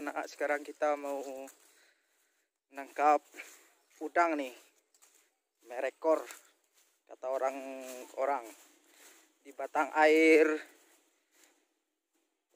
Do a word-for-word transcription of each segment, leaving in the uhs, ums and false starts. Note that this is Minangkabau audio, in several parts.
Nah, sekarang kita mau nangkap udang nih, merekor, kata orang-orang, di batang air.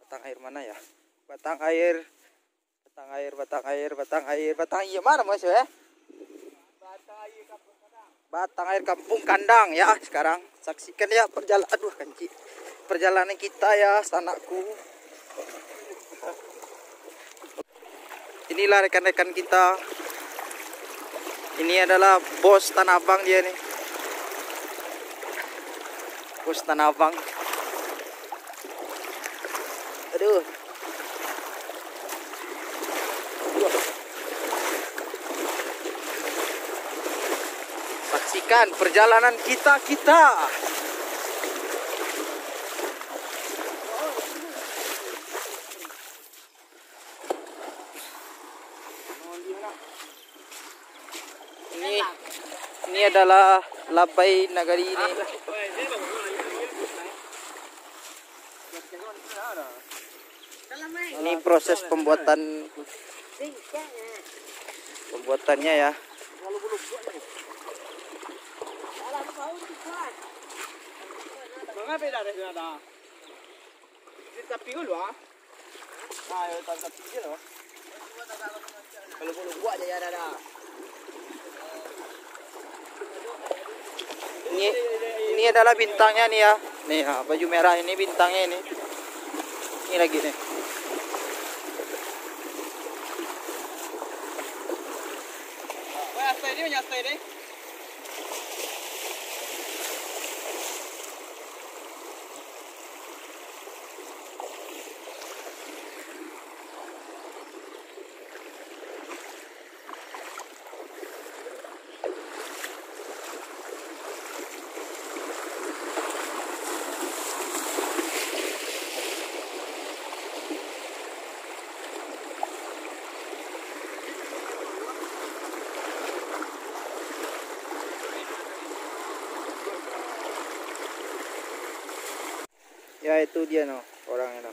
Batang air mana ya? Batang air, batang air, batang air, batang air, batang air mana, Mas, ya? Batang air Kampung Kandang ya. Sekarang saksikan ya perjalanan, aduh, kanci, perjalanan kita ya, sanakku. Inilah rekan-rekan kita. Ini adalah bos Tanah Abang dia nih. Bos Tanah Abang. Aduh. Saksikan perjalanan kita-kita. Ini, ini adalah labai nagari ini. Ini proses pembuatan, pembuatannya ya. Mangapa dah ada? Di tapi dulu ah. Nah, yo, tapi tapi je loh. Kalau buat buat je ya dah. Ini, ini adalah bintangnya nih ya. Nih, ha, baju merah ini bintangnya ini. Ini lagi nih. Wah, astai dia, astai deh. Ya, itu dia no, orangnya no.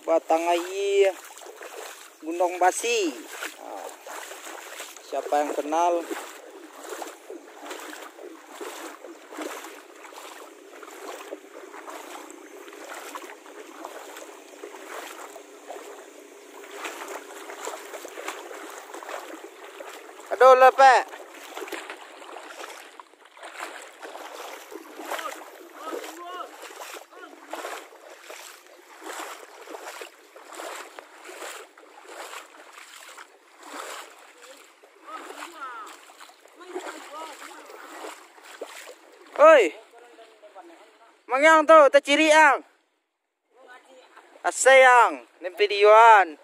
Batang Aia, Gunung Basi. Nah, siapa yang kenal? Aduh, lepek. Oi. Mangang tu, taciri ang. Asai ang, nin videoan.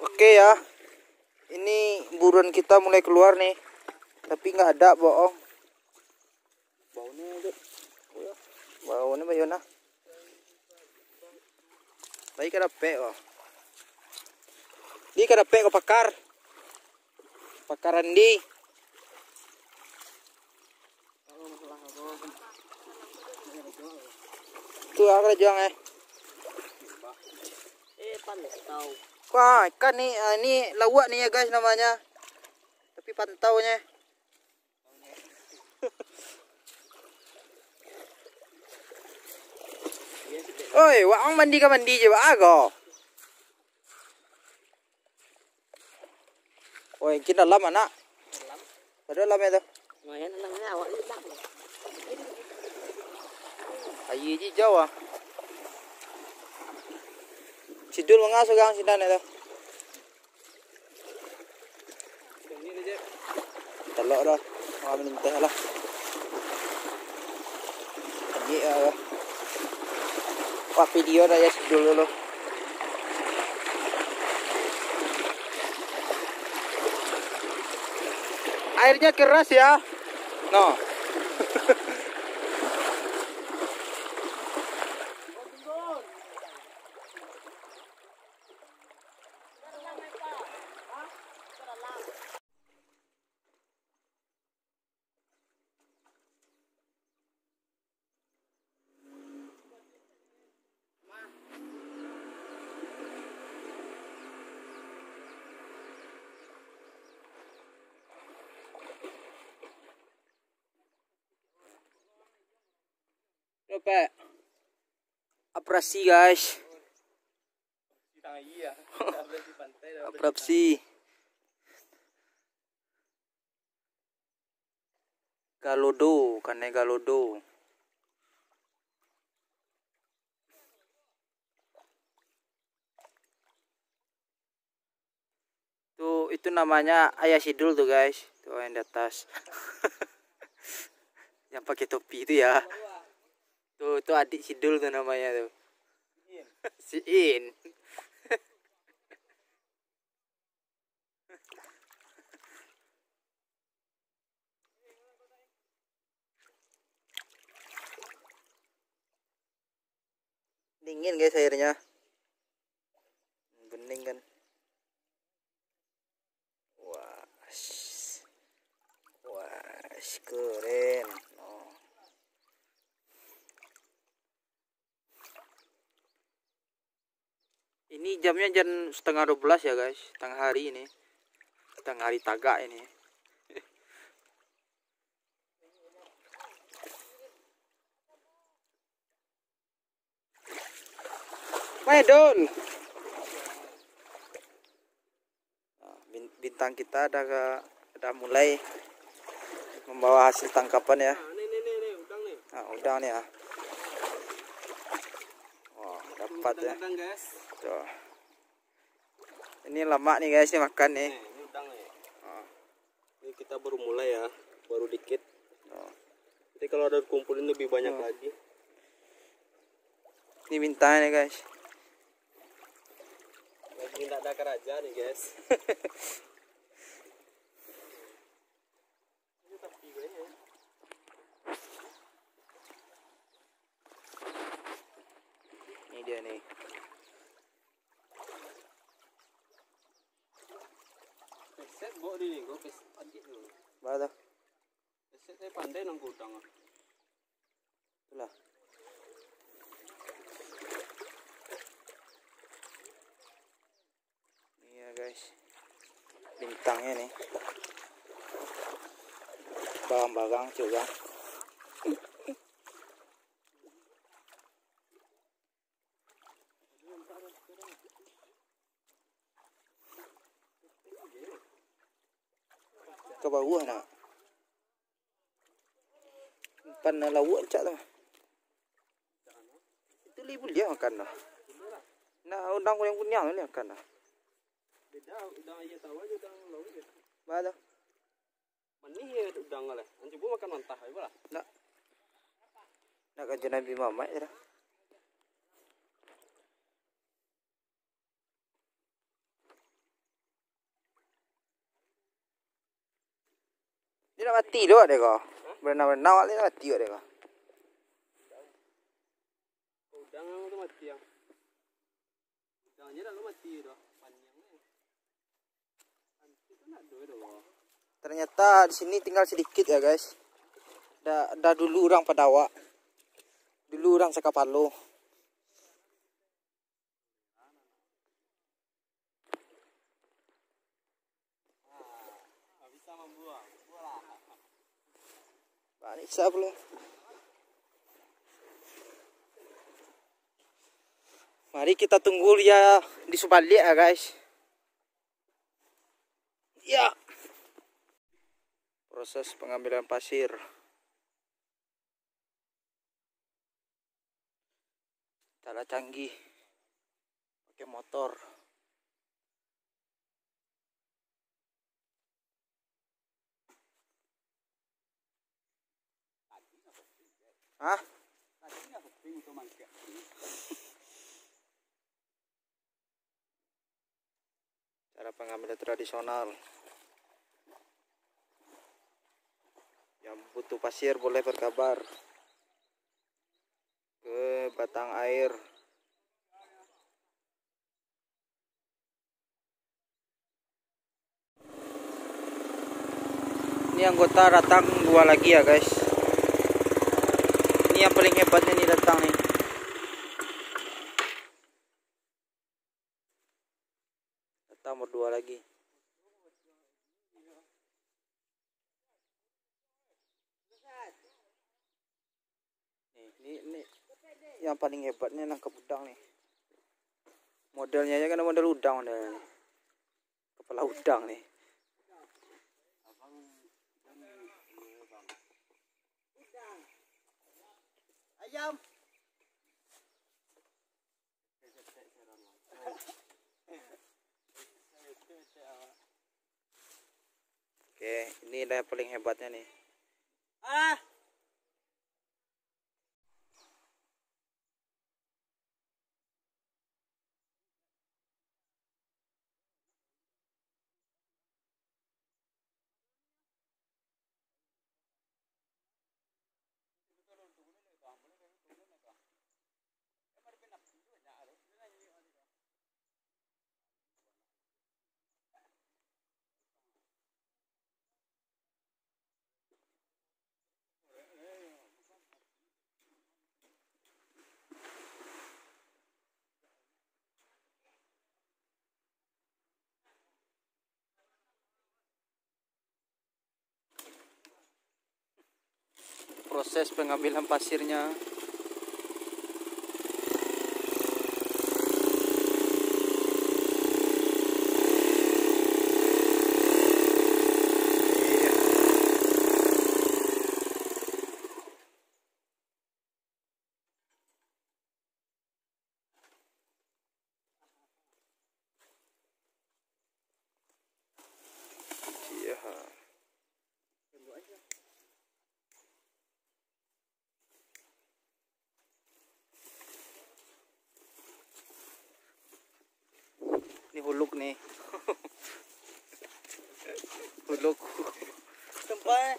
Oke ya. Ini buruan kita mulai keluar nih. Tapi nggak ada bohong. Bau ni, Dek. Bau ni, Bayona. Tadi ka dapek ko. Di ka dapek ko pakar. Pakar Andi. Tu aku dah juang eh. Eh, pantau. Wah, ikan ni, ah, ni lauak ni ya guys namanya. Tapi pantaunya. Oi, wak ang mandi ka mandi je, wak ago. Oi, kin dalam, anak. Dalam. Ado dalam itu. Lumayan dalamnya, awak ni dalam. Aia je jauah. Sidul manga surang sinan itu. Telok dah. Wah, minum teh lah. Ini ya. Wah, video dah ya, Sidul dulu. Airnya keras ya. No. Dapat. Operasi, guys. Operasi. Galodo, kanai galodo. Tu, itu namanya ayah Sidul tu, guys. Tu yang di atas. Yang pakai topi tu ya. Tu, tu adik Sidul tu namanya tu. Si In. Dingin, guys, airnya. Bening kan. Wah. Wah, keren. Oh. Ini jamnya jam setengah dua belas ya, guys. Tengah hari ini. Tengah hari tagak ini. Maedon. Nah, bin-, bintang kita dah ke, dah mulai membawa hasil tangkapan ya. Nah, ni, ni, ni, ni, udang ni. Nah, udang ni ya. Wah, dapat ya. Kadang-kadang, guys. Tuh. Ini lamak nih, guys, nih makan nih. Nih, ini udang nih. Ah. Ini kita baru mulai ya, baru dikit. Ah. Nanti kalau ada kumpulin lebih banyak lagi. Ini bintang nih, guys. Lagi ndak ada karaja nih, guys. Ini dia nih. Keset bok di ni, gua kes-, adit tu. Bah tu. Keset saya pandai nang gudang ah. Itulah. Iya, guys. Bintangnya nih. Barang-barang juga. Ka bawah nak. Umpan lauak rancak tu. Itu lai buliah makan tu. Nah, udang kuniang-kuniang ni makan tu. Beda udang aia tawah jo udang lauak. Bah tu. Manih ya udang lah. An cubo makan mantah aja lah. Nak. Nak karajo Nabi Muhammad je lah. Dia nak mati tu, dek ko. Berenang-berenang awak ni nak mati, dek ko. Udang tu mati yang. Udang je dah lo mati tu. Panjang ni. Pantik tu nak dua tu. Ternyata di sini tinggal sedikit ya, guys. Dah, dah dulu urang pado awak. Dulu urang sakapalo. Bisa mambuang. Buanglah. Balik sa pulo. Mari kita tunggu dia di subaliak ya, guys. Ya. Proses pengambilan pasir. Cara canggih. Pakai motor. Hah? Cara pengambilan tradisional. Yang butuh pasir boleh berkabar ke batang air. Ini anggota datang dua lagi ya, guys. Ini yang paling hebatnya nih datang nih. Datang berdua lagi. Nih, ini, ini yang paling hebatnya nangkap udang nih. Modelnya aja kan model udang modelnya nih. Kepala udang nih. Ayam. Oke, ini dah yang paling hebatnya nih. Ah. Proses pengambilan pasirnya. Iya. Ini huluk nih. Huluk. Tempat.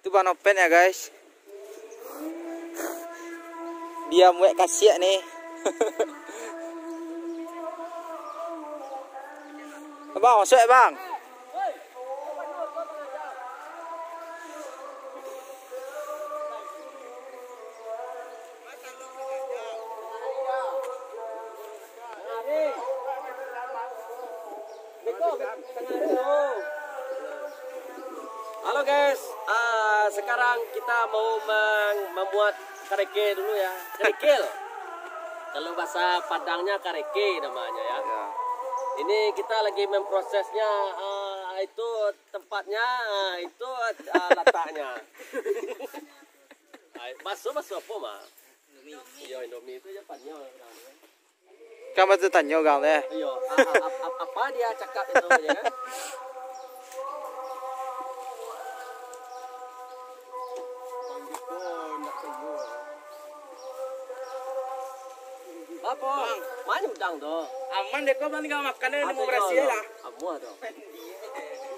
Itu Bang Nopen ya, guys. Dia muek kasiak nih. Bang, masuk ya, Bang? Halo guys, ah, sekarang kita mau meng- membuat kareke dulu ya. Kerikil. Kalau bahasa Padangnya kareke namanya ya. Ya. Ini kita lagi memprosesnya, ah, itu tempatnya, ah, itu, ah, lataknya. Ai, baso, baso apo, Mak? Indomie. Iyo, Indomie itu je panyo. Kan baru tanyo urang tu, eh. Iyo, a-, a-, a-, a-, apa dia cakap itu, ya kan? Apo? Bang. Mana udang tu? Aman deh, kau bang tinggal makan deh, nunggu berhasil lah. Amuah tu.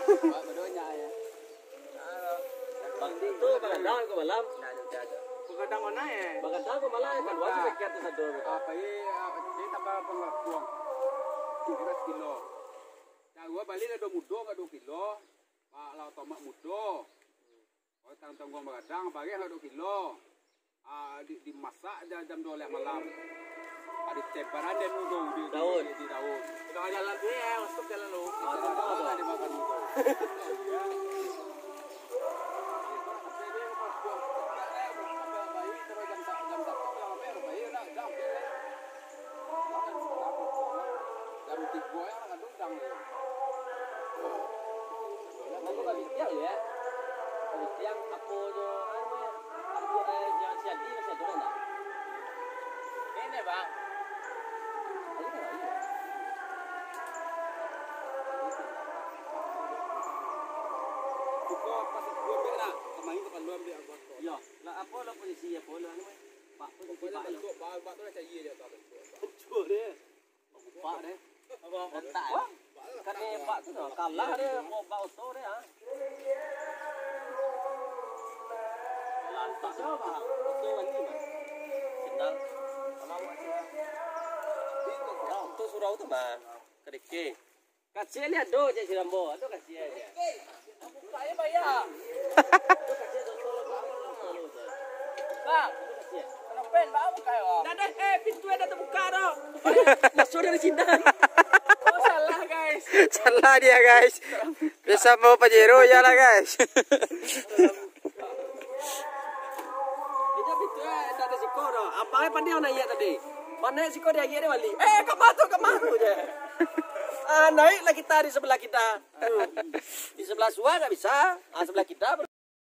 Banyak ya. Bang, tu bagadang ko malam. Bagadang mana ya? Bagadang ko malam, kan luas sakit tu sado. Apa ye? Ini tambah pengakuan. Kira kilo. Dah gua balik dah dua mudo, kat dua kilo. Pak, lah tomak mudo. Oh, tang-, tangguang bagadang, bareh lah dua kilo. Ah, di, dimasak jam, jam dua belas malam. Ah, dicebaran dia dulu di, di, daun. Di, di daun. Udah jalan tu ya, masuk jalan lu. Ah, tu, tu, tu. Ada makan dulu. Jam tigo ya, kadang. Kamu bagi tiang ya? Bagi tiang apo nyo, anu, apo, eh, jangan siadi masih ado ndak? Ini, Bang. Ini, Bang, ini. Buka pas dua ambil nak, kemarin tu kalau ambil apa? Yo, lah apo lah posisi apo lah, anu, Pak, posisi. Pokoknya Pak, yo. Bentuk bak, bak tu lah cari je, Bang, bentuk. Hancur dia. Pak deh. Apa? Otak. Wah, kan ni Pak tu dah kalah dia, mau bak oto dia, ha. Lantak dah, Bang. Oto wali, Bang. Sendal. Sama awak je. Itu surau. Itu surau tu, Bang. Kadeke. Kasian dia, aduh, cek si Rambo. Aduh, kasian dia. Buka aja, bayar. Bang, kenapa, Bang, buka ya, Bang? Dah, dah, eh, pintu dah terbuka dah. Masuk dari Cina. Oh, salah, guys. Salah dia, guys. Biasa mau Pajero, ya lah, guys. Itu pintu, eh, tak ada siko dah. Abang, eh, pandai nak naik tadi. Mana siko dia, dia balik. Eh, kat mana tu, kat mana tu je? Ah, naiklah kita di sebelah kita. Di sebelah suah nggak bisa. Ah, sebelah kita.